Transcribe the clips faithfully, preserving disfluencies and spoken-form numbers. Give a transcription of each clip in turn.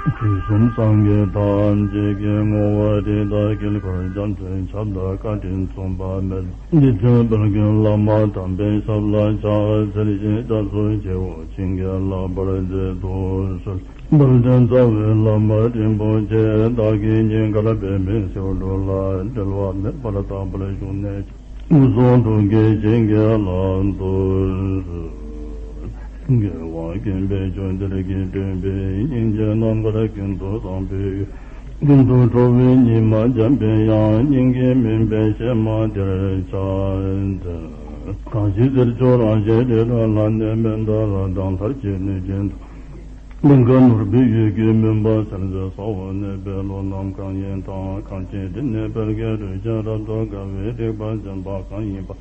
དུས་གསུམ་སངས་རྒྱས་ཐམས་ཅད་ཀྱི་བསྔོ་བ་རིགས་དང་དཀྱིལ་འཁོར་རྒྱ་མཚོའི་ཁྱབ་བདག་བཀའ་དྲིན་མཚུངས་པ་མེད། འདི་ཕྱིར་དཔལ་མགོན་བླ་མ་དམ་པའི་ཞབས་ལ་ཕྱག་འཚལ་ཞིང་སྐྱབས་སུ་མཆིའོ། བྱིན་གྱིས་བརླབ་པར་མཛད་དུ་གསོལ། དཔལ་ལྡན་རྩ་བའི་བླ་མ་རིན་པོ་ཆེ། བདག་གིས་སྙིང་གར་འབད་མི་སེར་སྒྲོལ་ལ། འབྲལ་བ་མེད་པར་རྟག་པར་བཞུགས་ནས། སྐུ་གསུང་ཐུགས་ཀྱི་བྱིན་གྱིས་བརླབ་ཏུ་གསོལ། དགེ་བ་ཀུན་པའི་མཆོག་འདིར་གྱུར་སྟོན་པའི། སྙིང་རྗེ་རྣམ་དཀར་ཀུན་ཏུ་བཟང་པོའི། ཀུན་ཏུ་ཁྲོ་བོའི་ཉི་མ་འཇམ་པའི་དབྱངས། སྙིང་གའི་མུན་པའི་གཤེད་མ་དེར་ཕྱག་འཚལ། གང་ཞིག་གསེར་ཕྱོགས་རང་བཞིན་རི་ཁྲོད་ལ། གནས་མལ་མཐའ་ལ་དང་མཐར་བྱེད་ནུས་ཅན། གླིང་ག་ནོར་བུའི་འོད་ཀྱི་མུན་པ་སེལ་མཛད། ས་འོག་གནས་པའི་ཀླུ་རྣམས་གང་ཡིན་དང་། གངས་ཅན་རིག་གནས་དཔལ་གྱི་རོལ་ཆ་རབ་ཏུ་དགའ་བའི་རིག་པ་འཛིན་པ་གང་ཡིན་པ།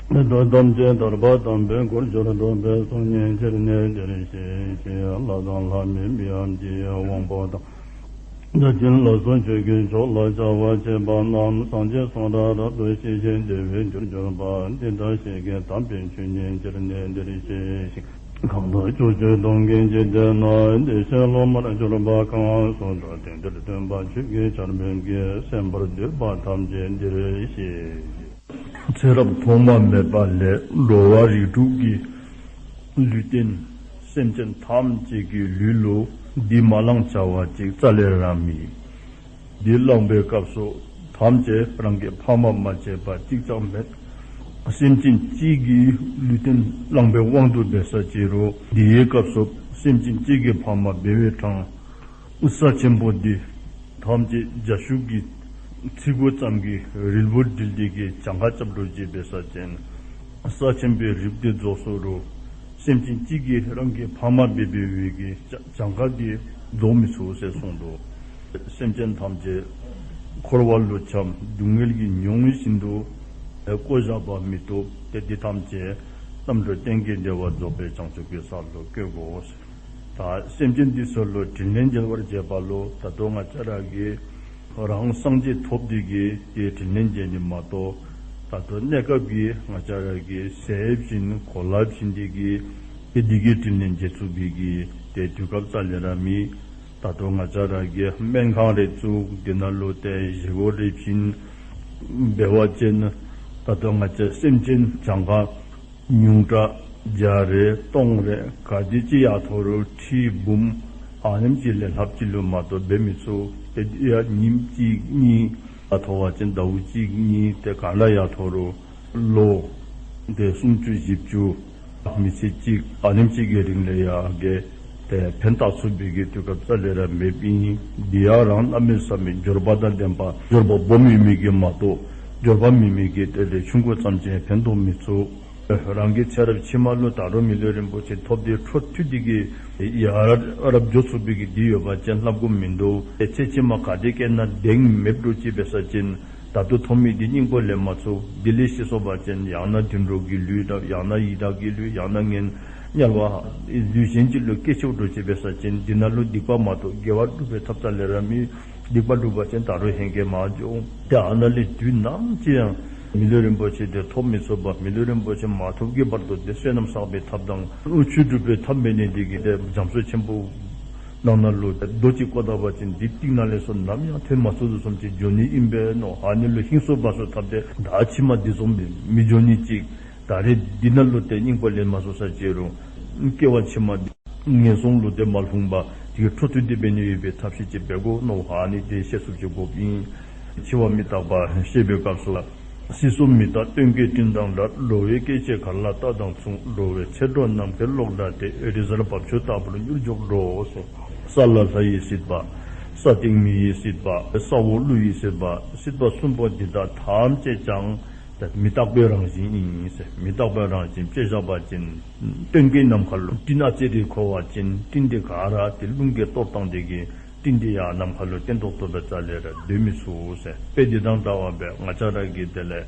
ཐམས་ཅད་ཐར་པ་དམ་པའི་གོ་འགྱུར་སྒྲུབ་པའི་གསུང་སྙན་ཕྱིར་གནས་འདིར་གཤེགས་ཤིག། ལྷ་དང་ལྷ་མིན་མི་འམ་ཅི་ཡི་དབང་པོ་དང་། ད་ཕྱིན་ལ་སོགས་ཆོས་ཀྱི་ཕྱོགས་ལ་བྱ་བ་བྱེད་པ་རྣམས། སངས་རྒྱས་གསུང་རབ་རབ་ཏུ་ཤེས་ཤིང་བདེ་བའི་རྒྱུར་གྱུར་པ། འདི་དག་ཞིག་གིས་དམ་པའི་ཆོས་ཉིད་ཕྱིར་གནས་འདིར་གཤེགས་ཤིག། གང་དག་ཕྱོགས་བཅུའི་སྟོང་གི་འཇིག་རྟེན་ན། བདེ་གཤེགས་སློབ་མར་གྱུར་པ་གང་སུ་དག། དེང་འདིར་སྟོན་པ་ཆོས་ཀྱི་ཆར་འབེབས་ཀྱིས། གསན་པར་འདོད་པ་ཐམས་ཅད་འདིར་གཤེགས་ཤིག། ཚེ་རབས་ཐོག་མ་མེད་པ་ལས་འགྲོ་བ་རིགས་དྲུག་གི་ལུས་རྟེན་སེམས་ཅན་ཐམས་ཅད་ཀྱི་ལུས་ལུ་འདི་མ་བླངས་བྱ་བ་ཅིག་རྩ་ལས་ར་མེད། འདི་བླངས་པའི་སྐབས་སུ་ཐམས་ཅད་རང་གི་ཕ་མ་མ་བྱས་པ་གཅིག་ཀྱང་མེད། སེམས་ཅན་གཅིག་གི་ལུས་རྟེན་བླངས་པའི་དབང་དུ་འབད་ས་ཅི་རུང་། འདིའི་སྐབས་སུ་སེམས་ཅན་གཅིག་གི་ཕ་མ་འབད་བའི་གྲངས་ས་ཆེན་པོ་འདི་ཐམས་ཅད་རྒྱ་ཤུག་གི་ཚི་གུ་ཙམ་གྱི་རིལ་བུ་དྲིལ་ཏེ་གི་གྱངས་ཁ་རྐྱབ་འགྱོ་ཅི་འབད་ས་ཅིན། ས་ཆེན་པོའི་རིལ་བུ་འདི་རྫོགས་སོ་རུང་སེམས་ཅན་གཅིག་གིས་རང་གི་ཕ་མ་འབད་བའི་གི་གྱངས་ཁ་འདི་རྫོགས་མི་ཚུགས་ཟེར་གསུངས་འདུག། སེམས་ཅན་ཐམས་ཅད་འཁོར་བ་ལུ་འཁྱམས་སྡུག་བསྔལ་གྱིས་མྱོང་བཞིན་དུ་བཀོ་བཞག་པ་མི་བཏུབ། ཏེ་འདི་ཐམས་ཅད་རྣམ་གྲོལ་གཏན་གྱི་བདེ་བ་རྫོགས་པའི་བྱང་ཆུབ་ཀྱི་ས་ལུ་བཀོད་དགོ་ཟེར། ད་སེམས་ཅན་འདི་ཚུ་ལུ་དྲིན་ལན་འཇལ་བར་བྱེད་པ་ལུ་ད་ལྟོ་ང་བཅས་ར་གིས་རང་སངས་རྒྱས་ཐོབ་སྟེ་གི་ཏེ་དྲིན་ལན་འཇལ་ནི་མ་གཏོགས། ད་ལྟོ་གནས་སྐབས་ཀྱི་ང་བཅས་ར་གིས་ཟས་བྱིན་གོ་ལ་བྱིན་ཏེ་གི་ཏེ་འདི་གི་དྲིན་ལན་འཇལ་ཚུགས་པའི་གི་ཏེ་དུས་སྐབས་རྩ་ལས་ར་མེད། ད་ལྟོ་ང་བཅས་ར་གིས་སྨན་ཁང་རེ་བཙུགས། འདི་ནང་ལུ་ཏེ་བཞེས་སྒོ་རེ་བྱིན་འབད་བ་ཅིན་ད་ལྟོ་ང་བཅས་སེམས་ཅན་གྱངས་ཁ་ཉུང་དྲགས་བརྒྱ་རེ་སྟོང་རེ་ག་དེ་ཅིག་ཡར་མཐོ་རུང་ཁྲི་འབུམ་ཨ་ནེམ་ཅིག་ལས་ལྷགཔ་ཅིག་ལུ་མ་གཏོགས་འབད་མི་ཚུགས། ཏེ་ཡང་ཉིནམ་གཅིག་གཉིས་ཡར་མཐོ་བ་ཅིན་ཟླཝ་གཅིག་གཉིས་ཏེ་ག་ལས་ཡར་མཐོ་རུང་ལོ་ཏེ་སུམ་ཅུ་བཞི་བཅུ་མི་ཚེ་གཅིག་ཨ་ནེམ་ཅིག་གི་རིང་ལས་ཡར་གྱི་ཏེ་ཕན་བཏགས་ཚུགས་པའི་གི་དུས་སྐབས་རྩ་ལས་ར་མེདཔ་ཨིན། འདི་ཡང་རང་གནམ་མེད་ས་མེད་འབྱོར་པ་དང་ལྡན་པ་འབྱོར་པ་སྦོམ་ཡོད་མི་གིས་མ་གཏོགས་འབྱོར་པ་མེད་མི་གིས་དེ་ལས་ཆུང་ཀུ་ཙམ་ཅིག་ཕན་ཐོགས་མི་ཚུགས། རང་གི་ཚེ་རབས་ཕྱི་མ་ལུ་ད་རུང་མི་ལུས་རིན་པོ་ཆེ་ཐོབ་སྟེ་འཕྲོ་མཐུད་དེ་གི་ཡར་རབ་འགྱོ་ཚུགས་པའི་གི་འདི་ཡོད་པ་ཅིན་སླབ་དགོཔ་མིན་འདུག། ཏེ་ཚེ་ཕྱི་མ་ག་དེ་བསྐྱལ་ན་གདེང་མེདཔ་འགྱོ་ཅི་འབད་ས་ཅིན་ད་ལྟོ་ཐོབ་མི་འདི་སྙིང་པོ་ལེན་མ་ཚུགས། འདི་ལས་ཤི་སོང་པ་ཅིན་ཡང་ན་དུད་འགྲོ་གི་ལུས་དང་ཡང་ན་ཡི་དྭགས་ཀྱི་ལུས་ཡང་ན་ངན་དམྱལ་བ་ལུས་གཞན་ཅིག་ལུ་སྐྱེ་ཆོག་འགྱོ་ཅི་འབད་ས་ཅིན་འདི་ནང་ལུ་སྡིག་པ་མ་གཏོགས་དགེ་བ་སྒྲུབ་པའི་ཐབས་རྩ་ལས་ར་མེད། སྡིག་པ་སྒྲུབ་པ་ཅིན་ད་རུང་ཧེང་སྐལ་མང་འགྱོ་འོང་། ཏེ་ཨ་ནཱ་ལས་དུས་ནམ་ཅིག་ཡང་མི་ལུས་རིན་པོ་ཆེ་དེ་ཐོབ་མི་ཚུགས་པ། མི་ལུས་རིན་པོ་ཆེ་མ་ཐོབ་ཀྱི་བར་དུ་ཏེ་བསོད་ནམས་བསགས་པའི་ཐབས་དང་ཆོས་སྒྲུབ་པའི་ཐབས་མེད་ནི་འདི་གིས་ཏེ་རྒྱ་མཚོ་ཆེན་པོ་ནང་ན་ལུ་རྡོ་ཅིག་བཀོ་ད་པ་ཅིན་འདི་གཏིང་ནང་ལས་སུ་ནམ་ཡང་ཐོན་མ་ཚུགས་དོ་བཟུམ་ཅིག་འགྱོ་ནི་ཨིན་པས་མནོ། ཨ་ནི་ལུ་ཧིང་སུ་བ་སུ་འཐབ་སྟེ་ད་ཕྱི་མ་འདི་བཟུམ་མི་འགྱོ་ནི་ཅིག། ད་རེས་འདི་ནང་ལུ་ཏེ་སྙིང་པོ་ལེན་མ་ཚུགས་ས་ཅི་རུང་སྐྱེ་བ་ཕྱི་མ་ངན་སོང་ལུ་ཏེ་མ་ལྷུང་པ་དེ་གི་འཕྲོ་མཐུད་དེ་འབད་ནི་ཡོད་པའི་ཐབས་ཤེས་ཅིག་འབད་དགོ་མནོ། ཨ་ནི་དེ་ཤེས་ཚུགསཔ་ཅིག་དགོཔ་ཨིན། འཆི་བ་མི་རྟག་པ་ཤེས་པའི་སྐབས་སུ་ལ། སྲིད་གསུམ་མི་རྟག་སྟོན་ཀའི་སྤྲིན་དང་འདྲ། འགྲོ་བའི་སྐྱེ་མཆེད་གར་ལ་བལྟ་དང་མཚུངས། འགྲོ་བའི་ཚེ་འགྲོ་ནམ་མཁའི་གློག་འདྲ་སྟེ། རི་གཟར་འབབ་ཆུ་ལྟ་བུར་མྱུར་མགྱོགས་འགྲོ་ཟེར། ས་ལ་ལྷ་ཡི་སྲིད་པ། ས་སྟེང་མི་ཡི་སྲིད་པ། ས་འོག་ཀླུ་ཡི་སྲིད་པ། སྲིད་པ་གསུམ་པོ་འདི་དག་ཐམས་ཅད་ཀྱང་ཏེ་མི་རྟག་པའི་རང་བཞིན་ཨིན་ཟེར། མི་རྟག་པའི་རང་བཞིན་དཔེ་བཞག་པ་ཅིན་སྟོན་ཀའི་ནམ་མཁའ་ལུ་སྤྲིན་ཨ་ཙི་རེ་འཁོར་བ་ཅིན་སྤྲིན་དེ་ག་ར་ཏེ་རླུང་གིས་གཏོར་བཏང་སྟེ་གི་སྤྲིན་དེ་ཡང་ནམ་མཁའ་ལུ་བརྟན་ཏོག་ཏོ་སྦེ་རྩ་ལས་ར་སྡོད་མི་ཚུགས་ཟེར། དཔེ་འདི་དང་འདྲཝ་སྦེ་ང་བཅས་ར་གི་དེ་ལས་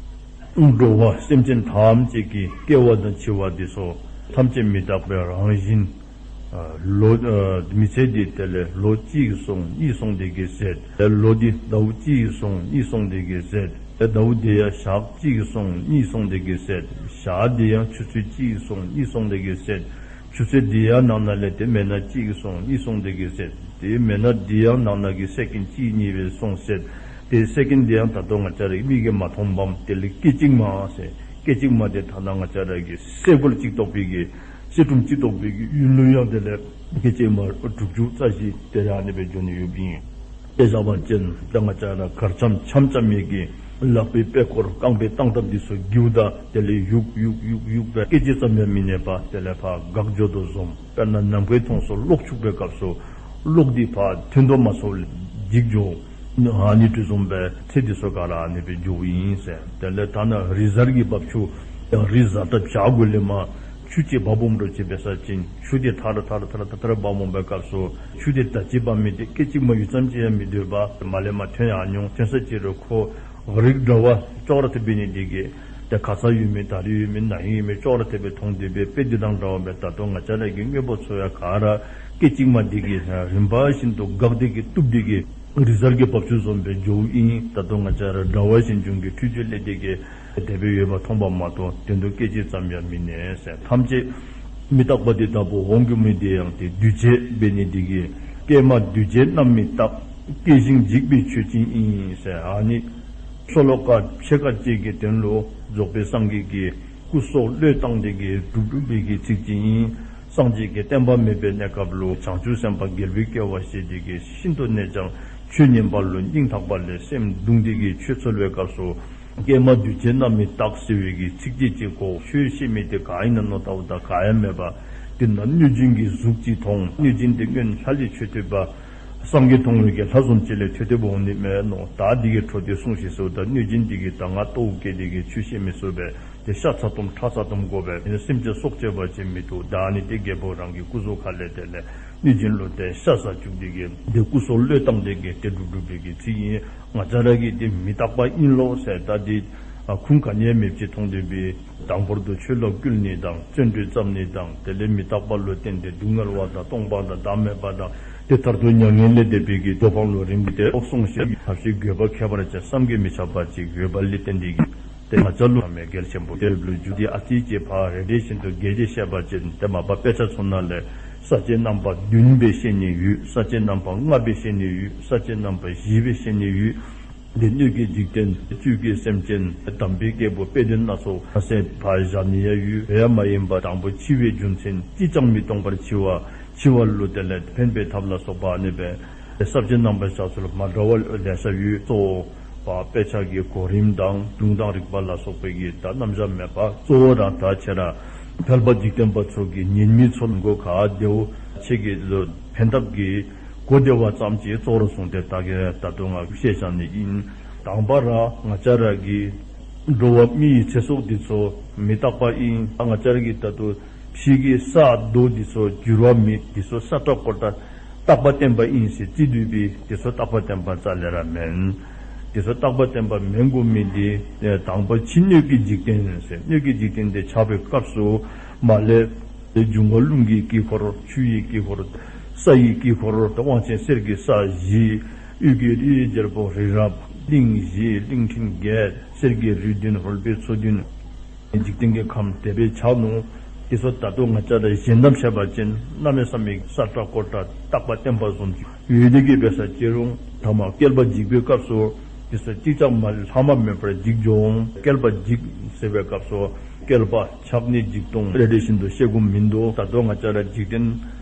འགྲོ་བ་སེམས་ཅན་ཐམས་ཅད་ཀྱི་སྐྱེ་བ་དང་འཆི་བ་འདི་ཚུ་ཐམས་ཅད་མི་རྟག་པའི་རང་བཞིན། ཨ་ལོ་ཨ་མི་ཚེ་འདི་དེ་ལས་ལོ་གཅིག་སོང་གཉིས་སོང་སྟེ་གི་ཟད། ལོ་འདི་ཟླཝ་གཅིག་སོང་གཉིས་སོང་སྟེ་གི་ཟད། ཟླཝ་འདི་ཡང་ཞག་གཅིག་སོང་གཉིས་སོང་སྟེ་གི་ཟད། ཞག་འདི་ཡང་ཆུ་ཚོད་གཅིག་སོང་གཉིས་སོང་སྟེ་གི་ཟད། ཆུ་ཚོད་འདི་ཡང་ནང་ན་ལས་ཏེ་མི་ནི་གཅིག་སོང་གཉིས་སོང་དེ་གིས་ཟད། ཏེ་མི་ནི་འདི་ཡང་ནང་ན་གི་སེ་ཀེན་གཅིག་གཉིས་སྦེ་སོང་ཟད། ཏེ་སེ་ཀེན་འདི་ཡང་ད་ལྟོ་ང་བཅས་རའི་མིག་གིས་མ་མཐོངམ་དེ་ལས་སྐད་ཅིག་མ་ཟེར། སྐད་ཅིག་མ་དེ་ཐ་ན་ང་བཅས་ར་གི་སེ་གོལ་གཅིག་གཏོགས་པའི་གི་སེ་སྒྲོམ་གཅིག་གཏོགས་པའི་གི་ཡུན་ལུ་ཡང་དེ་ལས་སྐད་ཅིག་མ་དྲུག་ཅུ་རྩ་བཞི་དེ་ར་ཨ་ནི་སྦེ་འགྱོ་ནི་ཡོདཔ་ཨིན། དེ་བཞག་པ་ཅིན་ད་ང་བཅས་ར་གར་འཆམ་འཆམ་འཆམ་མི་གི་ལག་པའི་པད་སྐོར་རྐང་པའི་སྟངས་སྟབས་འདི་ཚུ་འགྱོཝ་ད་དེ་ལས་ཡུག་ཡུག་ཡུག་ཡུག་སྦེ་སྐད་ཅིག་ཙམ་ཡང་མི་གནས་པར་དེ་ལས་ཕར་འགག་འགྱོ་དོ་བཟུམ། དཔེར་ན་ནམ་མཁའི་མཐོངས་སུ་གློག་འཁྱུག་པའི་སྐབས་སུ་གློག་འདི་ཕར་ཐོན་དོ་མ་ཚུགས་འཇིག་འགྱོ། ཨ་ནི་འདི་བཟུམ་སྦེ་ཚེ་འདི་ཚུ་ག་ར་ཨ་ནི་སྦེ་འགྱོཝ་ཨིན་ཟེར། དེ་ལས་ཐ་ན་རི་གཟར་གྱི་འབབ་ཆུ་ཡང་རི་གཟར་དང་བྱག་གུ་ལས་མར་ཆུ་ཅིག་འབབ་འོང་འགྱོ་ཅིག་འབད་ས་ཅིན་ཆུ་དེ་ཐར་ཐར་ཐར་ཐར་ཐར་འབབ་འོང་པའི་སྐབས་སུ་ཆུ་དེ་ད་ཅི་འབབ་མི་དེ་སྐད་ཅིག་མ་ཡུད་ཙམ་ཅིག་ཡང་མི་སྡོད་པར་མར་ལས་མར་ཐོན་ཡར་འོང་། ཐོན་ས་ཅིག་རུང་ཁོ་རིགས་འདྲ་བ་ཅོག་ར་འཐདཔ་འབད་ནི་དེ་གིས་ཏེ་ཁ་ཙ་ཡོད་མི་ད་རིས་ཡོད་མི་ན་ཧིང་ཡོད་མི་ཅོག་ར་འཐདཔ་སྦེ་མཐོང་སྟེ་སྦེ་དཔེ་འདི་དང་འདྲཝ་སྦེ་ད་ལྟོ་ང་བཅས་ར་གི་དངོས་པོ་ཚུ་ཡང་ག་ར་སྐད་ཅིག་མ་དེ་གིས་རིམ་པ་བཞིན་དུ་འགག་སྟེ་གིས་གཏུབ་སྟེ་གིས་རི་གཟར་གྱི་འབབ་ཆུ་བཟུམ་སྦེ་འགྱོཝ་ཨིན། ད་ལྟོ་ང་བཅས་ར་དགྲ་བོ་གཞན་འབྱུང་གི་འཁྲུལ་རྒྱུ་ལས་དེ་གིས་དེ་སྦེ་ཡོདཔ་མཐོང་བ་མ་གཏོགས་དོན་དུ་སྐད་ཅིག་ཙམ་ཡང་མི་གནས་ཟེར། ཐམས་ཅད་མི་རྟག་པ་དེ་ལྟ་བུ་འོང་གི་མི་དེ་ཡང་དེ་འདུས་བྱས་འབད་ནི་དེ་གིས་ཀྱེ་མ་འདུས་བྱས་རྣམ་མི་རྟག། སྐྱེ་ཞིང་འཇིག་པའི་ཆོས་ཅན་ཡིན་ཟེར། ཨ་ནི་ཤོ་ལོ་ཀ་ཕྱེད་ཀ་ཅིག་གི་དོན་ལུ་རྫོགས་པའི་སངས་རྒྱས་ཀྱིས་སྐུ་སྲོག་བློས་བཏང་སྟེ་གིས་སྒྲུབ་སྒྲུབ་པའི་གི་ཚིག་ཅིག་ཨིན། སངས་རྒྱས་ཀྱི་བསྟན་པ་མེད་པའི་གནས་སྐབས་ལུ་བྱང་ཆུབ་སེམས་དཔའ་རྒྱལ་པོའི་སྐྱེ་བ་བཞེས་ཏེ་གིས་ཤིན་ཏུ་ནས་ཀྱང་ཆོས་ཉན་པ་ལུ་སྙིང་ཐག་པ་ལས་སེམས་གདུང་སྟེ་གིས་ཆོས་འཚོལ་བའི་སྐབས་སུ་ཀྱེ་མ་འདུས་བྱས་རྣམ་མི་རྟག་ཟེར་བའི་གི་ཚིགས་བཅད་ཅིག་གོ། ཆོས་བཤད་མི་དེ་ག་ཨིན་ན་མནོ་བལྟཝ་ད་ག་ཡང་མེད་པར་དེ་ནང་གནོད་སྦྱིན་གྱི་གཟུགས་ཅིག་མཐོང་། གནོད་སྦྱིན་དེ་སྔོན་ལྷ་ལས་ཆོས་ཐོས་པ། སངས་རྒྱས་མཐོང་བའི་གི་ལྷ་བཟུམ་ཅིག་ལས་ཐོས་ཐོས་པ་འོང་ནི་མས་མནོ། ད་འདི་གིས་འཕྲོ་དེ་སྲུངས་ཤིག་ཟེརཝ་ད་གནོད་སྦྱིན་དེ་གིས་ད་ང་ལྟོཝ་བཀྱེས་ཏེ་གིས་ཆོས་བཤད་མི་ཚུགས་པས། དེ་ཤ་ཚ་ཏོམ་ཁྲག་ཚ་ཏོམ་དགོ་པས། དེ་ནི་སེམས་ཅན་སྲོག་གཅོད་པ་ཅིག་མི་བཏུབ། ད་ཨ་ནི་དེ་རྒྱལ་པོ་རང་གི་སྐུ་གཟུགས་ཁ་ལས་དེ་ལས་གནོད་སྦྱིན་ལུ་དེ་ཤ་ཟ་བཅུག་སྟེ་གིས་དེ་སྐུ་སྲོག་བློས་བཏང་སྟེ་གིས་དེ་སྒྲུབ་སྒྲུབ་པའི་གི་ཚིག་ཨིན། ང་བཅས་ར་གིས་དེ་མི་རྟག་པ་ཨིན་ལོ་ཟེར་ད་དེ་ཨ་ཁུངས་ག་ནི་ཡང་མེདཔ་ཅིག་མཐོང་སྟེ་སྦེ་དང་པོར་དུ་ཆོས་ལུ་བསྐུལ་ནི་དང་བརྩོན་འགྲུས་བརྩམ་ནི་དང་དེ་ལས་མི་རྟག་པ་ལུ་བརྟེན་ཏེ་སྡུག་བསྔལ་བ་དང་སྟོང་པ་དང་བདག་མེད་པ་དང་དེ་མཐར་ཐུག་མྱ་ངན་ལས་འདས་པའི་གི་གོ་འཕང་ལུ་རིམ་གྱིས་དེ་སྦེ་གསུངས་ཤིང་ཐབས་ཤེས་དགོས་པ་ཁྱད་པར་ཅན་བསམ་གྱིས་མི་ཁྱབ་པ་ཅིག་ཡོད་པ་ལས་བརྟེན་ཏེ་གིས་ཏེ་ང་བཅས་ལུ་ཨ་མའི་གལ་ཆེན་པོ་དེ་ལུ་རྒྱུ་དེ་ཨ་ཙི་ཅིག་ཕར་རེ་རེ་བཞིན་དུ་རྒྱས་རྒྱས་བཤད་པ་ཅིན་ཏེ་མ་པ་དཔེ་ཆ་ཚུ་ནང་ལས་ས་བཅད་རྣམ་པ་བདུན་སྦེ་བཤད་ནི་ཡོད། ས་བཅད་རྣམ་པ་ལྔ་སྦེ་བཤད་ནི་ཡོད། ས་བཅད་རྣམ་པ་བཞི་སྦེ་བཤད་ནི་ཡོད། དེ་སྣོད་ཀྱི་འཇིག་རྟེན་བཅུད་ཀྱི་སེམས་ཅན་དམ་པའི་སྐྱེས་བུ་དཔེ་དོན་སྣ་ཚོགས་ཟེར་ཕར་བཞག་ནི་ཡང་ཡོད། དེ་ཡང་མ་ཡིན་པར་དང་པོ་འཆི་བའི་རྒྱུ་མཚན་ཅིས་ཀྱང་མི་གཏོང་བར་འཆི་བ། འཆི་བ་ལུ་དེ་ལས་ཕན་པའི་ཐབས་ལ་སོགས་པ་ཨ་ནི་སྦེ་ས་བཅད་རྣམ་པ་བཞག་ཚུལ་མ་འདྲཝ་ལེ་ཤ་ཡོད། གཙོ་བོ་དཔེ་ཆ་གི་གོ་རིམ་དང་ལུང་དང་རིགས་པ་ལ་སོགས་པའི་གི་ད་རྣམ་གཞག་མེད་པར་གཙོ་བོ་ར་ད་ཁྱེད་ར་ཕལ་པ་འཇིག་རྟེན་པ་ཚུ་གིས་ཉན་མི་ཚུ་མགུ་ཁ་བདེཝ་ཆེ་གི་ལུ་ཕན་ཐབས་ཀྱི་གོ་བདེ་བ་ཙམ་ཅིག་གཙོ་བོར་བཟུང་སྟེ་ད་གིན་ད་ལྟོ་ང་བཤད་བཞག་ནི་ཨིན། དང་པ་ར་ང་བཅས་ར་གི་འགྲོ་བ་མི་ཡི་ཚེ་སྲོག་འདི་ཚུ་མི་རྟག་པ་ཨིན། ང་བཅས་ར་གི་ད་ལྟོ་ཕྱི་གི་ས་རྡོ་འདི་ཚུ་འགྱུར་བ་མེད། འདི་ཚུ་སྲ་ཀྲག་ཀོ་ཀྲག་རྟག་པ་བརྟན་པ་ཨིན་ཟེར་བརྩི་སྡོད་པའི་འདི་ཚུ་རྟག་པ་བརྟན་པ་རྩ་ལས་ར་མེན། འདི་ཚུ་རྟག་པ་བརྟན་པ་མེན་དགོ་མི་འདི་དང་པ་ཕྱི་སྣོད་ཀྱི་འཇིག་རྟེན་ཟེར། སྣོད་ཀྱི་འཇིག་རྟེན་དེ་ཆགས་པའི་སྐབས་སུ་མར་ལས་དེ་འབྱུང་བ་རླུང་གི་དཀྱིལ་འཁོར་ཆུ་ཡི་དཀྱིལ་འཁོར་ས་ཡི་དཀྱིལ་འཁོར་དང་དབང་ཆེན་གསེར་གྱི་ས་བཞི་དབུས་ཀྱི་རིའི་རྒྱལ་པོ་རི་རབ་གླིང་བཞི་གླིང་ཕྲན་བརྒྱད་གསེར་གྱི་རི་བདུན་རོལ་པའི་མཚོ་བདུན། འཇིག་རྟེན་གྱི་ཁམས་དེ་སྦེ་ཆགས་ནུག། དེ་ཚུ་ད་ལྟོ་ང་བཅས་ར་ཞེན་དང་བཤད་པ་ཅིན་གནམ་མེད་ས་མེད་སྲ་ཀྲག་ཀོ་ཀྲག་རྟག་པ་བརྟན་པ་བཟུམ་ཅིག་ཡོད་དེ་གི་འབད་ས་ཅི་རུང་ཐ་མ་བསྐལ་པ་འཇིག་པའི་སྐབས་སུ་དེ་ཚུ་ཅིག་ཀྱང་མ་ལྷག་མ་མེད་པར་འཇིག་འགྱོ་འོང་། བསྐལ་པ་འཇིག་ཟེར་བའི་སྐབས་སུ་བསྐལ་པ་ཆགས་ནི་འཇིག་སྟོང་རེ་རེ་བཞིན་དུ་བཤད་དགོཔ་མིན་འདུག། ད་ལྟོ་ང་བཅས་ར་འཇིག་རྟེན་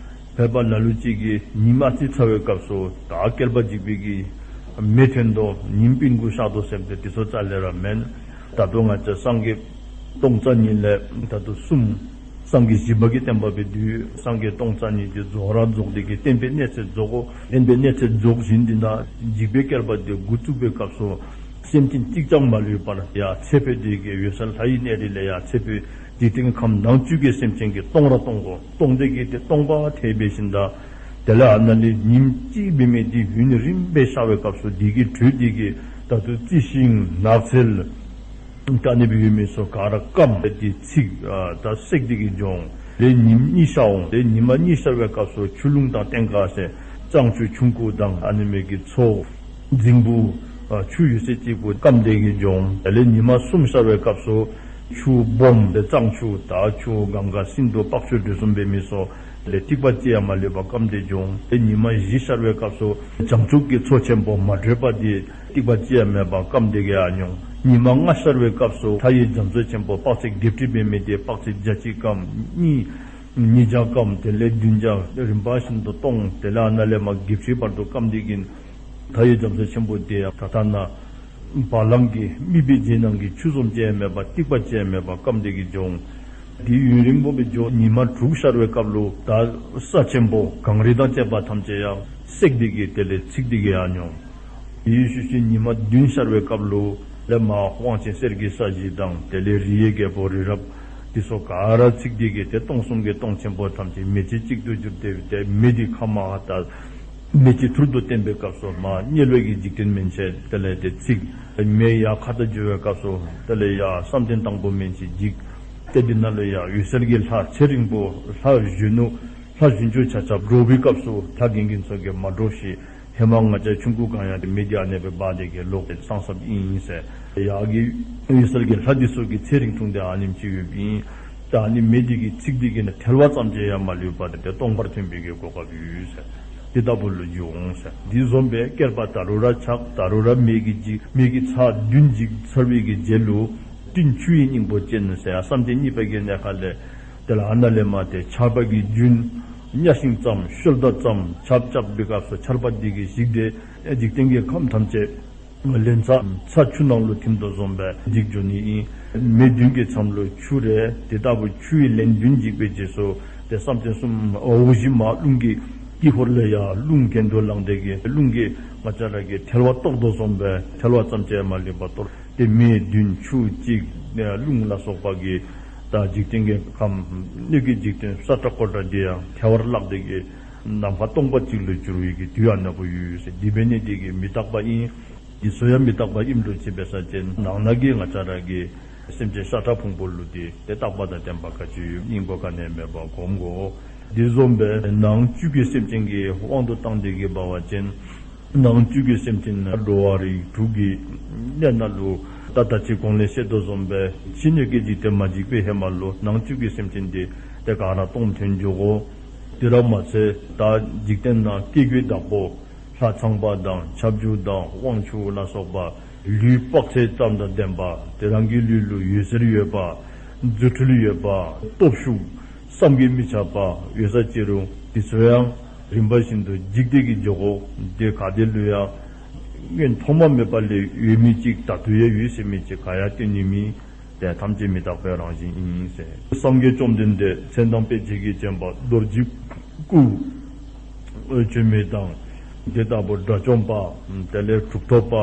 ཕལ་པ་ལ་ལུ་ཅིག་གིས་ཉིམ་ཨ་ཙི་ཚ་བའི་སྐབས་སུ་ད་བསྐལ་པ་འཇིག་པའི་གི་མེ་ཐོན་དོ་ཉིམ་སྤུན་དགུ་ཤར་དོ་ཟེར་ཏེ་དེ་ཚུ་རྩ་ལས་ར་མེན། ད་ལྟོ་ང་བཅས་སངས་རྒྱས་སྟོང་རྩ་གཉིས་ལས་ད་ལྟོ་གསུམ་སངས་རྒྱས་བཞི་པ་གི་བསྟན་པ་སྦེ་འདུས། སངས་རྒྱས་སྟོང་རྩ་གཉིས་དེ་རྫོགས་ར་རྫོགས་ཏེ་གི་བསྟན་པའི་གནས་ཚད་རྫོགས་གོ། བསྟན་པའི་གནས་ཚད་རྫོགས་ཞིནམ་དེ་ནང་འཇིག་པའི་བསྐལ་པ་དེ་འགོ་བཙུགས་པའི་སྐབས་སུ་སེམས་ཅན་གཅིག་ཀྱང་མ་ལུས་པར་ཡར་ཚེ་འཕོས་ཏེ་གི་འོད་གསལ་ལྷ་ཡི་གནས་རིས་ལས་ཡར་ཚེ་འཕོས། འཇིག་རྟེན་གྱི་ཁམས་ནང་བཅུད་ཀྱི་སེམས་ཅན་གྱིས་སྟོང་ར་སྟོང་གོ། སྟོང་སྟེ་གི་དེ་སྟོང་པ་ཐལ་འབད་ཞིནམ་ད་དེ་ལས་ཨ་ནཱ་ལས་ཉིམ་གཅིག་འབད་མི་དེ་ཡུན་རིངམོ་སྦེ་ཤར་བའི་སྐབས་སུ་དེ་གི་དྲོད་དེ་གིས་ད་ལྟོ་རྩི་ཤིང་ནགས་ཚལ་ད་ཨ་ནི་སྦེ་ཡོད་མི་ཚུ་ག་ར་སྐམ་སྟེ་ཚིག་ཨ་ད་སྲེག་སྟེ་གི་འགྱོ་འོང་། དེ་ལས་ཉིམ་གཉིས་ཤར་འོང་། དེ་ལས་ཉི་མ་གཉིས་ཤར་བའི་སྐབས་སུ་ཆུ་ཀླུང་དང་ལྟེང་ཀ་ཟེར་གཙང་ཆུ་ཆུང་ཀུ་དང་ཨ་ནི་མི་གི་མཚོ་རྫིང་བུ་ཨ་ཆུ་ཡོད་ཚད་ཅིག་པོ་སྐམ་སྟེ་གི་འགྱོ་འོང་། དེ་ལས་ཉི་མ་གསུམ་ཤར་བའི་སྐབས་སུ་ ཆུ་སྦོམ་དེ་གཙང་ཆུ་ད་ཆུ་གངྒཱ་སིནྡྷུ་པག་ཆུ་དེ་བཟུམ་སྦེ་མེད་སོ། དེ་ལས་ཐིགས་པ་ཅིག་ཡང་མ་ལུས་པར་སྐམ་སྟེ་འགྱོ་འོང་། དེ་ཉི་མ་བཞི་ཤར་བའི་སྐབས་སུ་བྱང་ཆུབ་ཀྱི་མཚོ་ཆེན་པོ་མ་དྲོས་པ་དེ་ཐིགས་པ་ཅིག་ཡང་མེད་པར་སྐམ་སྟེ་གི་ཡར་འགྱོ་འོང་། ཉི་མ་ལྔ་ཤར་བའི་སྐབས་སུ་མཐའ་ཡས་རྒྱ་མཚོ་ཆེན་པོ་དཔག་ཚད་བརྒྱད་ཁྲི་འབད་མི་དེ་དཔག་ཚད་བརྒྱ་གཅིག་སྐམ། གཉིས་ཉིས་བརྒྱ་སྐམ། དེ་ལས་བདུན་བརྒྱ། རིམ་པ་བཞིན་དུ་སྟོང་། དེ་ལས་ཨ་ནཱ་ལས་མར་བརྒྱད་ཁྲི་བར་དུ་སྐམ་སྟེ་གི་མཐའ་ཡས་རྒྱ་མཚོ་ཆེན་པོ་དེ་ཡང་ད་ལྟ་ན་བ་ལང་གི་མིད་པའི་རྗེས་ནང་གི་ཆུ་བཟུམ་ཅིག་ཡང་མེད་པར་ཐིགས་པ་ཅིག་ཡང་མེད་པར་སྐམ་སྟེ་གི་འགྱོ་འོང་། དེ་ཡུན་རིང་པོ་སྦེ་འགྱོ། ཉི་མ་དྲུག་ཤར་བའི་སྐབས་ལུ་ད་ས་ཆེན་པོ་གངས་རི་དང་བཅས་པ་ཐམས་ཅད་ཡང་བསྲེགས་ཏེ་གི་དེ་ལས་འཚིག་སྟེ་གི་ཡར་འགྱོ་འོང་། དེའི་ཤུལ་ཤུལ་ཉི་མ་བདུན་ཤར་བའི་སྐབས་ལུ་ལས་མར་དབང་ཆེན་གསེར་གྱི་ས་གཞི་དང་དེ་ལས་རི་ཡི་རྒྱལ་པོ་རི་རབ་དེ་ཚུ་ག་ར་འཚིག་སྟེ་གི་དེ་སྟོང་གསུམ་གྱི་སྟོང་ཆེན་པོ་ཐམས་ཅད་མེ་ལྕེ་གཅིག་ཏུ་གྱུར་ཏེ་དེ་མེ་དེ་ཁ་མར་ད་མེ་ལྕེ་ཐུར་དུ་བསྟན་པའི་སྐབས་སུ་མར་དམྱལ་བའི་གི་འཇིག་རྟེན་མན་ཆད་དེ་ལས་དེ་འཚིག། མེ་ཡར་ཁ་ད་འགྱོ་བའི་སྐབས་སུ་དེ་ལས་ཡར་བསམ་གཏན་དང་པོ་མན་ཆད་འཇིག། ཏེ་དེ་ནང་ལུ་ཡང་འོད་གསལ་གྱི་ལྷ་ཚེ་རིང་པོ་ལྷ་གཞོན་ནུ་ལྷ་གཞོན་ནུ་ཆ་ཁྱབ་འགྲོ་བའི་སྐབས་སུ་ལྷ་རྒན་རྒོན་ཚུ་གིས་མ་འདྲོགས་ཤིག། ཧེ་མ་ང་བཅས་ཆུང་ཀུ་གང་ཡང་དེ་མེ་དེ་ཨ་ནེ་སྦེ་འབར་ཏེ་གི་ལོག་སྟེ་སངས་སངསཔ་ཨིན་ཟེར། ཡར་གྱི་འོད་གསལ་གྱི་ལྷ་དེ་ཚུ་གི་ཚེ་རིང་ཐུང་དེ་ཨ་ནེམ་ཅིག་ཡོདཔ་ཨིན། ད་ཨ་ནི་མེ་དེ་གིས་འཚིག་སྟེ་གི་ནི་ཐལ་བ་ཙམ་ཅིག་ཡང་མ་ལུས་པར་དེ་སྟོང་པར་ཐོན་པའི་གི་གོ་སྐབས་ཡོད་ཟེར། དེ་ལྟ་བུ་ལུ་འགྱུར་འོང་ཟེར། དེ་བཟུམ་སྦེ་བསྐལ་པ་ད་རུང་ར་ཆགས། ད་རུང་ར་མེ་གིས་འཇིག། མེ་གིས་ཚར་བདུན་འཇིག་ཚར་བའི་གི་རྗེས་ལུ་སྤྲིན་ཆུ་ཡི་སྙིང་པོ་ཅན་ཟེར་ཡར་བསམ་གཏན་གཉིས་པའི་གི་གནས་སྐབས་ལས་དེ་ལས་ཨ་ནཱ་ལས་མར་དེ་ཆར་པ་གི་རྒྱུན་གཉའ་ཤིང་ཙམ་ཤུལ་ད་ཙམ་ཆརཔ་རྐྱབ་པའི་སྐབས་སུ་ཆར་པ་དེ་གིས་བཤིག་སྟེ་འཇིག་རྟེན་གྱི་ཁམས་ཐམས་ཅད་ལན་ཚྭ་ཚྭ་ཆུ་ནང་ལུ་ཐིམ་དོ་བཟུམ་སྦེ་འཇིག་འགྱོ་ནི་ཨིན། མེ་བདུན་གྱི་མཚམས་ལུ་ཆུ་རེ། དེ་ལྟ་བུ་ཆུ་ཡི་ལན་བདུན་འཇིག་པའི་རྗེས་སུ་དེ་བསམ་གཏན་གསུམ་འོག་གཞི་མ་རླུང་གི་དཀྱིལ་འཁོར་ལས་ཡར་རླུང་གྱེན་དུ་ལངས་ཏེ་གི་རླུང་གིས་ང་བཅས་ར་གི་ཐལ་བ་གཏོར་དོ་བཟུམ་སྦེ་ཐལ་བ་ཙམ་ཅིག་མ་ལུས་པར་གཏོར། དེ་མེ་བདུན་ཆུ་གཅིག་རླུང་ལ་སོགས་པ་གིས་ད་འཇིག་རྟེན་གྱི་ཁམས་སྣོད་ཀྱི་འཇིག་རྟེན་ས་ཁྲ་ཀོ་ཁྲ་འདི་ཡང་ཐལ་བར་བརླག་སྟེ་གི་ནམ་མཁའ་སྟོང་པ་གཅིག་ལུ་གྱུར་བའི་གི་དུས་ཨ་ནཱ་བུ་ཡོད་ཟེར། དེ་འབད་ནི་དེ་གིས་མི་རྟག་པ་ཨིན། འདི་ཚུ་ཡང་མི་རྟག་པ་ཨིནམ་འདྲཝ་ཅིག་འབད་ས་ཅིན་ནང་ན་གི་ང་བཅས་ར་གི་སེམས་ཅན་ཤ་ཁྲག་ཕུང་པོ་ལུ་དེ་དེ་རྟག་པ་དང་བརྟན་པ་ག་ཅི་ཡོད་སྙིང་པོ་ག་ནི་ཡང་མེད་པར་སྒོམ་དགོ། དེ་བཟུམ་སྦེ་ནང་བཅུད་ཀྱི་སེམས་ཅན་གྱི་དབང་དུ་བཏང་སྟེ་གི་འབད་བ་ཅིན་ནང་བཅུད་ཀྱི་སེམས་ཅན་འགྲོ་བ་རིགས་དྲུག་གི་གནས་ནང་ལུ་ད་ད་ཅི་གོང་ལས་བཤད་དོ་བཟུམ་སྦེ་ཕྱི་སྣོད་ཀྱི་འཇིག་རྟེན་མ་འཇིག་པའི་ཧེ་མ་ལུ་ནང་བཅུད་ཀྱི་སེམས་ཅན་དེ་དེ་ག་ར་སྟོང་ཐོན་འགྱོ་དགོ། དེ་ར་མ་ཚད་ད་འཇིག་རྟེན་ནང་སྐྱེ་དགུའི་བདག་པོ་ལྷ་ཚངས་པ་དང་ཁྱབ་འཇུག་དང་དབང་ཕྱུག་ལ་སོགས་པ་ལུས་དཔག་ཚད་ཙམ་དང་ལྡན་པ་དེ་རང་གི་ལུས་ལུ་འོད་ཟེར་ཡོད་པ་རྫུ་འཕྲུལ་ཡོད་པ་སྟོབས་ཤུགས་བསམ་གྱིས་མི་ཁྱབ་པ་ཡོད་ས་ཅི་རུང་དེ་ཚུ་ཡང་རིམ་པ་བཞིན་དུ་འཇིག་སྟེ་གི་འགྱོ་དགོ། དེ་ག་དེ་ལུ་ཡང་སྔོན་ཐོག་མ་མེད་པ་ལས་ཡོད་མི་ཅིག་ད་ལྟོ་ཡང་ཡོད་ཟེར་མི་ཅིག་ག་ཡང་སྟོན་ནི་མེད། དེ་ཐམས་ཅད་མི་རྟག་པའི་རང་བཞིན་ཨིན་ཟེར། སངས་རྒྱས་བཅོམ་ལྡན་འདས་མཚན་དང་དཔེ་བྱད་ཀྱིས་བརྒྱན་པ་རྡོ་རྗེ་སྐུ་བྱོན་མི་དང་དེ་ལྟ་བུ་དགྲ་བཅོམ་པ་དེ་ལས་གྲུབ་ཐོབ་པ་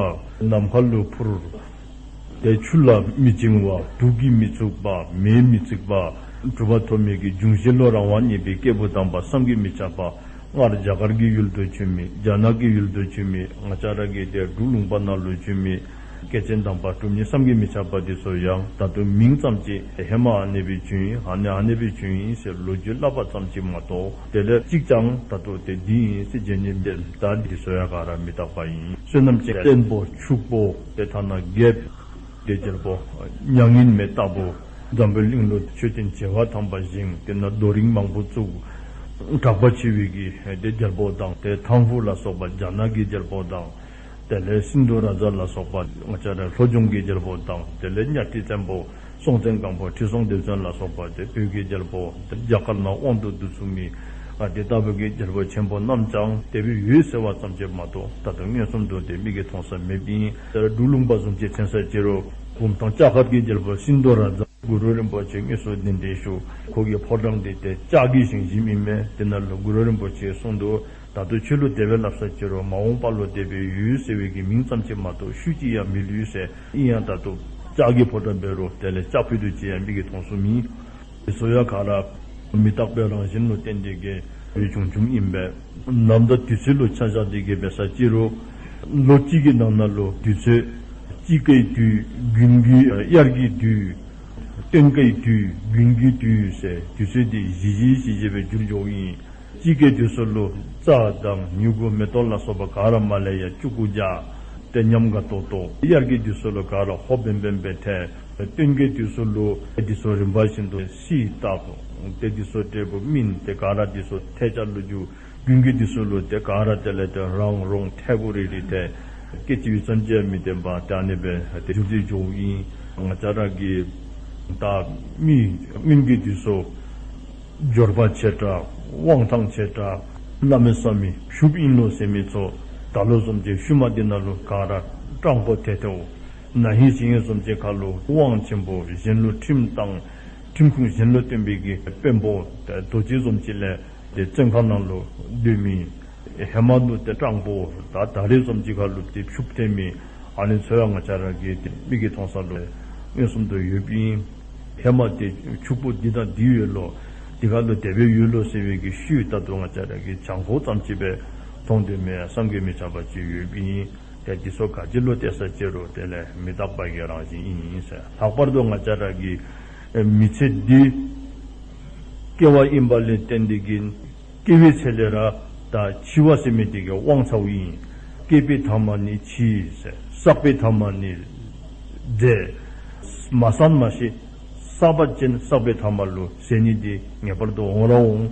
ནམ་མཁའ་ལུ་འཕུར། དེ་ཆུ་ལ་མི་བྱིང་བ་དུག་གིས་མི་ཚུགས་པ་མེས་མི་ཚིག་པ་གྲུབ་པ་ཐོབ་མི་གི་འབྱུང་བཞི་ལུ་རང་དབང་བརྙེས་པའི་སྐྱེས་བུ་དམ་པ་བསམ་གྱིས་མི་ཁྱབ་པ་སྔར་རྒྱ་གར་གྱི་ཡུལ་དུ་བྱོན་མི་རྒྱ་ནག་གི་ཡུལ་དུ་བྱོན་མི་ང་བཅས་ར་གི་དེ་འབྲུག་ལུང་པ་ནང་ལུ་བྱོན་མི་སྐྱེས་ཆེན་དམ་པ་གྲུབ་བརྙེས་བསམ་གྱིས་མི་ཁྱབ་པ་དེ་ཚུ་ཡང་ད་ལྟོ་མིང་ཙམ་ཅིག་ཧེ་མ་ཨ་ནེ་སྦེ་བྱོན་ཡི་ཨ་ནེ་ཨ་ནེ་སྦེ་བྱོན་ཡི་ཟེར་ལོ་རྒྱུས་སླབ་པ་ཙམ་ཅིག་མ་གཏོགས་དེ་ལས་གཅིག་ཀྱང་ད་ལྟོ་དེ་འདི་ཨིན་ཟེར་བརྗོད་ནི་མེད། ད་དེ་ཚུ་ཡང་ག་ར་མི་རྟག་པ་ཨིན། བསོད་ནམས་ཅན་བརྟན་པོ་ཕྱུག་པོ་དེ་ཐ་ན་རྒྱལཔོ་དེ་རྒྱལ་པོ་མྱ་ངན་མེད་ལྟ་བུ་འཛམ་བུའི་གླིང་ལུ་མཆོད་རྟེན་བྱེ་བ་ཐམ་པ་བཞེངས། དེ་ནང་རྡོ་རིང་མང་པོ་བཙུགས། གྲགས་པ་ཆེ་བའི་གི་དེ་རྒྱལ་པོ་དང་དེ་ཐང་ཕུ་ལ་སོགས་པ་རྒྱ་ནག་གི་རྒྱལ་པོ་དང་དེ་ལས་སིནྡྷུ་རཱ་ཛ་ལ་སོགས་པ་ང་བཅས་ར་ལྷོ་ལྗོངས་ཀྱི་རྒྱལ་པོ་དང་དེ་ལས་གཉའ་ཁྲི་བཙན་པོ་སྲོང་བཙན་སྒམ་པོ་ཁྲི་སྲོང་ལྡེ་བཙན་ལ་སོགས་པ་དེ་བོད་ཀྱི་རྒྱལ་པོ་དེ་རྒྱ་གར་ནང་དབང་དུ་བསྡུ་ཚུགས་མི་ཨ་དེ་ལྟ་བུ་གི་རྒྱལ་པོ་ཆེན་པོ་རྣམས་ཀྱང་དེ་སྦེ་ཡོད་ཟེར་བ་ཙམ་ཅིག་མ་གཏོགས་ད་ལྟོ་མངོན་སུམ་དུ་དེ་མིག་གིས་མཐོང་ས་མེདཔ་ཨིན། དེ་ལས་འབྲུག་ལུང་པ་བཟུམ་ཅིག་མཚོན་ས་ཅི་རུང་བུམ་ཐང་ལྕགས་མཁར་གྱི་རྒྱལ་པོ་སིནྡྷུ་རཱ་ཛ་གུ་རུ་རིན་པོ་ཆེ་དངོས་སུ་གདན་འདྲེན་ཞུ། ཁོ་གི་ཕོ་བྲང་འདི་དེ་ལྕགས་ཀྱི་ཞིང་ཞིནམ་ཨིན་མས། དེ་ནང་ལུ་གུ་རུ་རིན་པོ་ཆེ་གསུངས་འདུག། ད་ལྟོ་ཆོས་ལུགས་དེ་སྦེ་སླབ་ས་ཅི་རུང་མ་འོངས་པ་ལུ་དེ་སྦེ་ཡོད་ཟེར་བའི་གི་མིང་ཙམ་ཅིག་མ་གཏོགས་ཤུལ་ཅིག་ཡང་མི་ལུས་ཟེར། ཨིན་ཡང་ད་ལྟོ་ལྕགས་ཀྱི་ཕོ་བྲང་འབད་རུང་དེ་ལས་ལྕགས་ཕུད་དུ་ཅིག་ཡང་མིག་གིས་མཐོང་ཚུགས་མི། དེ་ཚུ་ཡང་ག་ར་མི་རྟག་པའི་རང་བཞིན་ལུ་བརྟེན་ཏེ་གི་ཡོད་བྱུང་བྱུངམ་ཨིན་པས། ནམ་ཟླ་དུས་ཚོད་ལུ་ཆ་བཞག་སྟེ་གི་འབད་ས་ཅི་རུང་ལོ་གཅིག་གི་ནང་ན་ལུ་དུས་ཚོད་དཔྱིད་ཀའི་དུས་དགུན་གྱི་དབྱར་གྱི་དུས་སྟོན་ཁའི་དུས་དགུན་གྱི་དུས་ཟེར་དུས་ཚོད་འདི་བཞི་བཞི་བཞི་བཞི་སྦེ་འགྱུར་འགྱོཝ་ཨིན། དཔྱིད་ཀའི་དུས་སུ་ལུ་རྩྭ་དང་མྱུ་གུ་མེ་ཏོག་ལ་སོགས་པ་ག་ར་མར་ལས་ཡར་ལྕུག་གུ་རྒྱས་ཏེ་ཉམས་དགའ་ཏོག་ཏོ། དབྱར་གྱི་དུས་སུ་ལུ་ག་ར་ཧོ་སྦེམ་སྦེམ་སྦེ་ཐལ། སྟོན་ཀའི་དུས་སུ་ལུ་འདི་ཚུ་རིམ་པ་བཞིན་དུ་སྲིད་རྟགས་ཏེ་འདི་ཚུ་འབྲས་བུ་སྨིན་ཏེ་ག་ར་འདི་ཚུ་ཐལ་ཆ་ལུ་འགྱུར། དགུན་གྱི་དུས་སུ་ལུ་ཏེ་ག་ར་དེ་ལས་ཏེ་རོང་རོང་ཐལ་གུ་རི་རི་ཏེ་སྐད་ཅིག་ཡུད་ཙམ་ཅིག་མི་བརྟན་པར་ཏེ་ཨ་ནི་སྦེ་ཏེ་འགྱུར་ཏེ་འགྱོཝ་ཨིན། ང་བཅས་ར་གི་ད་མི་སྔོན་གྱི་དུས་སུ་འབྱོར་པ་ཆེ་དྲགས་དབང་ཐང་ཆེ་དྲགས་གནམ་མེད་ས་མེད་ཕྱུགཔོ་ཨིན་ལོ་ཟེར་མི་ཚུ་ད་ལོ་བཟུམ་ཅིག་ཤུལ་མ་འདི་ནང་ལུ་ག་ར་སྤྲང་པོ་ཐལ་ཐལཝ། ན་ཧིང་གཞེས་ནིང་བཟུམ་ཅིག་ཁར་ལུ་དབང་ཆེན་པོ་གཞན་ལུ་ཁྲིམས་བཏང་ཁྲིམས་ཁུངས་གཞན་ལུ་སྟོན་པའི་གི་དཔོན་པོ་ཏེ་རྡོ་རྗེ་བཟུམ་ཅིག་ལས་ཏེ་བཙོན་ཁང་ནང་ལུ་སྡོད་མི། ཧེ་མ་ལུ་ཏེ་སྤྲང་པོ་ད་ད་རེས་བཟུམ་ཅིག་ཁར་ལུ་ཏེ་ཕྱུགཔོ་ཐལ་མི་ཨ་ནི་ཚུ་ཡང་ང་བཅས་ར་གི་ཏེ་མིག་གིས་མཐོང་ས་ལུ་མངོན་སུམ་དུ་ཡོདཔ་ཨིན། ཧེ་མ་ཏེ་ཕྱུགཔོ་འདི་དང་འདི་ཡོད་ལོ། འདི་ཁར་ལུ་དེ་སྦེ་ཡོད་ལོ་ཟེར་བའི་གི་ཤུལ་ད་ལྟོ་ང་བཅས་ར་གི་བྱང་ཁོག་ཙམ་ཅིག་སྦེ་མཐོང་དོ་མེན་བསམ་གྱིས་མི་ཁྱབ་པ་ཅིག་ཡོདཔ་ཨིན། ཏེ་འདི་ཚུ་ག་ཅི་ལུ་བལྟ་ས་ཅི་རུང་དེ་ལས་མི་རྟག་པ་གི་རང་བཞིན་ཨིན་ཟེར། ལྷག་པར་དུ་ང་བཅས་ར་གི་མི་ཚེ་འདི་སྐྱེ་བ་ཨིན་པ་ལས་བརྟེན་ཏེ་གི་སྐྱེ་བའི་ཚེ་ལས་ར་ད་འཆི་བ་ཟེར་མི་དེ་གི་དབང་ཚརཝ་ཨིན། སྐྱེས་པའི་ཐ་མ་ནི་འཆི་ཟེར། བསགས་པའི་ཐ་མ་ནི་འབྲས། མ་བསགས་མ་ཤི། བསགས་པ་ཅིན་བསགས་པའི་ཐ་མ་ལུ་ཟད་ནི་དེ་ངེས་པར་དུ་འོང་ར་འོང་།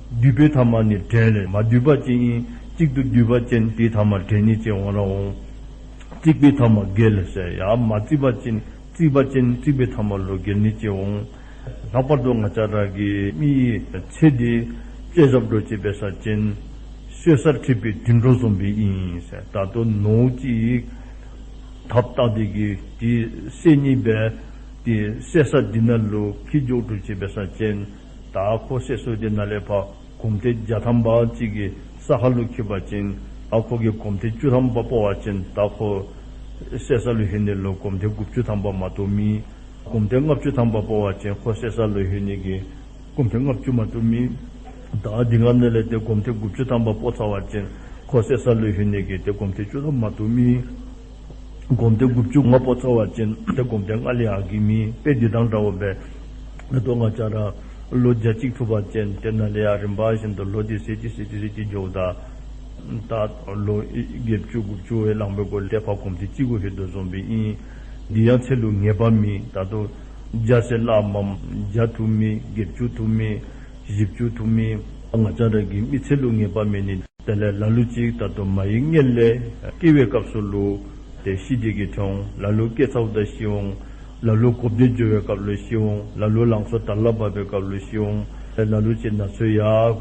འདུས་པའི་ཐ་མ་ནི་བྲལ་ལས། མ་འདུས་པ་ཅིན་ཨིན། གཅིག་ཏུ་འདུས་པ་ཅིན་དེའི་ཐ་མ་བྲལ་ནི་ཅིག་འོང་ར་འོང་། བརྩིགས་པའི་ཐ་མ་འགྱེལ་ཟེར། ཡང་མ་བརྩིགས་པ་ཅིན་བརྩིགས་པ་ཅིན་བརྩིགས་པའི་ཐ་མ་ལུ་འགྱེལ་ནི་ཅིག་འོང་། ལྷག་པར་དུ་ང་བཅས་ར་གི་མིའི་ཚེ་འདི་དཔྱེ་བཞག་འགྱོ་ཅི་འབད་ས་ཅིན་གསོད་སར་འཁྲིད་པའི་དུད་འགྲོ་བཟུམ་སྦེ་ཨིན་ཟེར། ད་ལྟོ་ནོར་ཅིག་ཐགཔ་བཏགས་ཏེ་གི་དེ་བསད་ནི་སྦེ་དེ་བསད་ས་འདི་ནང་ལུ་འཁྱིད་འགྱོ་འགྱོ་ཅི་འབད་ས་ཅིན་ད་ཁོ་བསད་ས་འདི་ནང་ལས་ཕར་གོམ་ཏེ་བརྒྱ་ཐམ་པ་ཅིག་གི་ས་ཁར་ལུ་འཁྱིད་པ་ཅིན་ད་ཁོ་གིས་གོམ་ཏེ་བཅུ་ཐམ་པ་སྤོ་བ་ཅིན་ད་ཁོ་བསད་ས་ལུ་ལྷོད་ནི་ལུ་གོམ་ཏེ་དགུ་བཅུ་ཐམ་པ་མ་གཏོགས་མེད། གོམ་ཏེ་ལྔ་བཅུ་ཐམ་པ་སྤོ་བ་ཅིན་ཁོ་བསད་ས་ལུ་ལྷོད་ནི་གི་གོམ་ཏེ་ལྔ་བཅུ་མ་གཏོགས་མེད། ད་འདི་ནང་ལས་ཏེ་གོམ་ཏེ་དགུ་བཅུ་ཐམ་པ་སྤོ་ཚར་བ་ཅིན་ཁོ་བསད་ས་ལུ་ལྷོད་ནི་གི་ཏེ་གོམ་ཏེ་བཅུ་ཐམ་མ་གཏོགས་མེད། གོམ་ཏེ་དགུ་བཅུ་ང་སྤོ་ཚར་བ་ཅིན་ཏེ་གོམ་ཏེ་ལྔ་ལས་ཡར་གྱི་མེད། དཔེ་འདི་དང་འདྲཝ་སྦེ་ད་ལྟོ་ང་བཅས་ར་ལོ་བརྒྱ་གཅིག་ཐུབ་པ་ཅིན་ཏེ་ནཱ་ལས་ཡར་རིམ་པ་བཞིན་དུ་ལོ་འདི་ཟད་དེ་ཟད་དེ་ཟད་དེ་འགྱོཝ་ད་ད་ལོ་བརྒྱད་ཅུ་དགུ་བཅུ་བའི་ལང་པའི་སྒོ་ལས་ཏེ་ཕར་གོམ་ཏེ་གཅིག་གུ་ལྷོད་དོ་བཟུམ་སྦེ་ཨིན། འདི་ཡང་ཚེ་ལུ་ངེས་པ་མེད། ད་ལྟོ་བརྒྱ་ཟེར་སླབ་མས། བརྒྱ་ཐུབ་མི་བརྒྱད་ཅུ་ཐུབ་མི་བཞི་བཅུ་ཐུབ་མི་ང་བཅས་ར་གི་མི་ཚེ་ལུ་ངེས་པ་མེད་ནི། དེ་ལས་ལ་ལུ་ཅིག་ད་ལྟོ་མ་ཡི་མངལ་ལས་སྐྱེ་བའི་སྐབས་སུ་ལུ་ཏེ་ཤི་སྟེ་གི་ཐོན་འོང་། ལ་ལུ་སྐྱེ་ཚརཝ་ད་ཤི་འོང་། ལ་ལུ་གོ་བདེ་འགྱོ་བའི་སྐབས་ལུ་ཤི་འོང་། ལ་ལུ་ལང་ཚོ་དར་ལ་བབས་པའི་སྐབས་ལུ་ཤི་འོང་། ལ་ལུ་ཅིག་ན་ཚོད་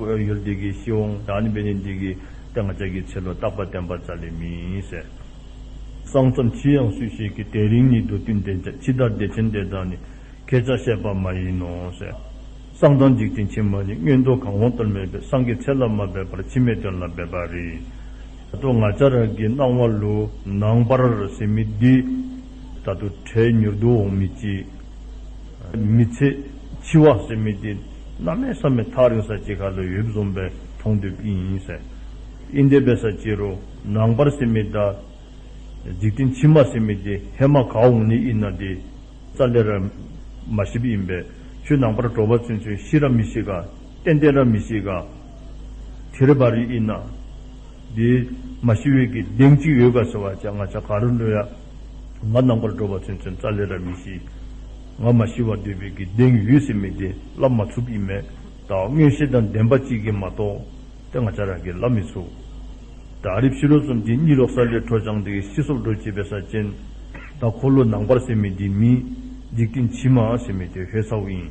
ཡར་ཡོལ་ཏེ་གི་ཤི་འོང་། ད་ཨ་ནི་འབད་ནི་འདི་གིས་ཏེ་ང་བཅས་ཀྱི་ཚེ་ལུ་རྟག་པ་བརྟན་པ་རྩ་ལས་མེད་ཟེར། སང་ཙམ་འཆི་ཡང་སུས་ཤེས་ཀྱི། དེ་རིང་ཉིད་དུ་བསྟུན་ཏེ་འཇའ། འཆི་བདག་བདེ་ཆེན་དེ་དག་ནི། ཁྱེད་ཅག་ཤེས་པ་མ་ཡིན་ནོ་ཟེར། སང་དང་འཇིག་རྟེན་ཕྱི་མ་གཉིས། མངོན་མཐོ་གང་འོང་གཏོལ་མེད་པས། སངས་རྒྱས་ཚེ་ལ་མ་འབད་པར། ཕྱི་མའི་དོན་ལ་འབད་པ་རེད། ད་ལྟོ་ང་བཅས་ར་གི་སྣང་བ་ལུ་ནང་པར་ཟེར་མི་འདི་ད་ལྟོ་འཕྲལ་མྱུར་དུ་འོང་མི་ཅིག། མི་ཚེ་འཆི་བ་ཟེར་མི་འདི་གནམ་མེད་ས་མེད་ཐག་རིང་ས་ཅིག་ཁར་ལུ་ཡོདཔ་བཟུམ་སྦེ་མཐོང་དོ་ཨིན་ཟེར། ཨིན་དེ་འབད་ས་ཅི་རུང་ནང་པར་ཟེར་མི་དང་འཇིག་རྟེན་ཕྱི་མ་ཟེར་མི་འདི་ཧེ་མ་ག་འོང་ནི་ཨིན་ན་འདི་རྩ་ལས་ར་མ་ཤེསཔ་ཨིན་པས། ཁྱོད་ནང་པར་འགྲོ་བ་ཚུན་ཚོད་ཤི་ར་མི་ཤི་ག། ཏན་ཏན་ར་མི་ཤི་ག། ཐེ་རི་བ་རི་ཨིན་ན། འདི་མ་ཤི་བའི་གི་གདེང་ཅིག་ཡོད་ག་ཟེར་བ་ཅིན་ང་བཅས་ག་ར་ལུ་ཡང་ང་ནང་པར་འགྲོ་བ་ཚུན་ཚོད་རྩ་ལས་ར་མི་ཤི། ང་མ་ཤི་བར་སྡོད་པའི་གི་གདེང་ཡོད་ཟེར་མི་འདི་སླབ་མ་ཚུགསཔ་ཨིན་མས། ད་མངོན་ཤེས་དང་ལྡན་པ་ཅིག་གིས་མ་གཏོགས་ཏེ་ང་བཅས་ར་གིས་སླབ་མི་ཚུགས། ད་རིགཔ་ཕྱི་རོལ་བཟུམ་ཅིག་གཉིད་ལོག་ས་ལས་འཕྲོ་བཅངས་ཏེ་ཤི་སོཔ་འགྱོ་ཅི་འབད་ས་ཅིན་ད་ཁོ་ལུ་ནང་པར་ཟེར་མི་འདི་མེད། འཇིག་རྟེན་ཕྱི་མ་ཟེར་མི་འདི་ལྷོད་ཚརཝ་ཨིན།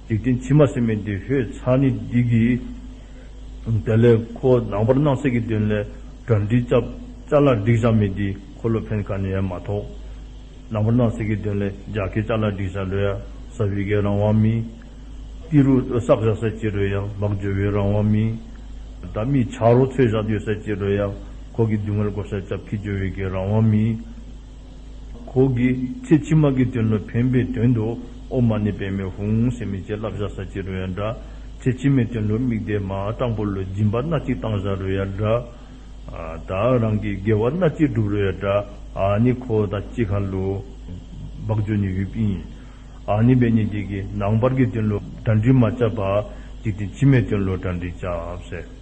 འཇིག་རྟེན་ཕྱི་མ་ཟེར་མི་འདི་ལྷོད་ཚར་ནི་འདི་གིས་དེ་ལས་ཁོ་ནང་པར་སྣང་ཚད་ཀྱི་དོན་ལས་གྲ་སྒྲིག་རྐྱབ། ཅ་ལ་སྒྲིག་བཞག་མི་འདི་ཁོ་ལུ་ཕན་ག་ནི་ཡང་མ་ཐོགས། ནང་པར་སྣང་ཚད་ཀྱི་དོན་ལས་རྒྱགས་ཀྱི་ཅ་ལ་སྒྲིག་བཞག་རུང་ཡང་ཟ་བའི་གི་རང་དབང་མེད། ཏི་རུ་བསགས་བཞག་ས་ཅི་རུང་ཡང་འབག་འགྱོ་བའི་རང་དབང་མེད། ད་མི་ཆ་རོགས་འཚོལ་བཞག་སྡོད་ས་ཅི་རུང་ཡང་ཁོ་གིས་སྡུག་བསྔལ་བགོ་བཤའ་རྐྱབ་འཁྱིད་འགྱོ་བའི་གི་རང་དབང་མེད། ཁོ་གིས་ཚེ་ཕྱི་མ་གི་དོན་ལུ་ཕན་པའི་དོན་དུ་ཨོཾ་མ་ཎི་པདྨེ་ཧཱུྃ་ཟེར་མི་ཅིག་སླབ་བཞག་ས་ཅི་རུང་ཡང་འདྲ། ཚེ་ཕྱི་མའི་དོན་ལུ་དམིགས་ཏེ་མ་སྤྲང་པོ་ལུ་སྦྱིན་པ་སྣ་གཅིག་བཏང་བཞག་རུང་ཡང་འདྲ། ཨ་ད་རང་གིས་དགེ་བ་སྣ་གཅིག་བསྒྲུབས་རུང་ཡང་འདྲ། ཨ་ནི་ཁོ་དང་གཅིག་ཁར་ལུ་འབག་འགྱོ་ནི་ཡོདཔ་ཨིན། ཨ་ནི་འབད་ནི་འདི་གིས་ནང་པར་གྱི་དོན་ལུ་གྲ་སྒྲིག་མ་རྐྱབ་པར་འཇིག་རྟེན་ཕྱི་མའི་དོན་ལུ་གྲ་སྒྲིག་རྐྱབ་ཟེར།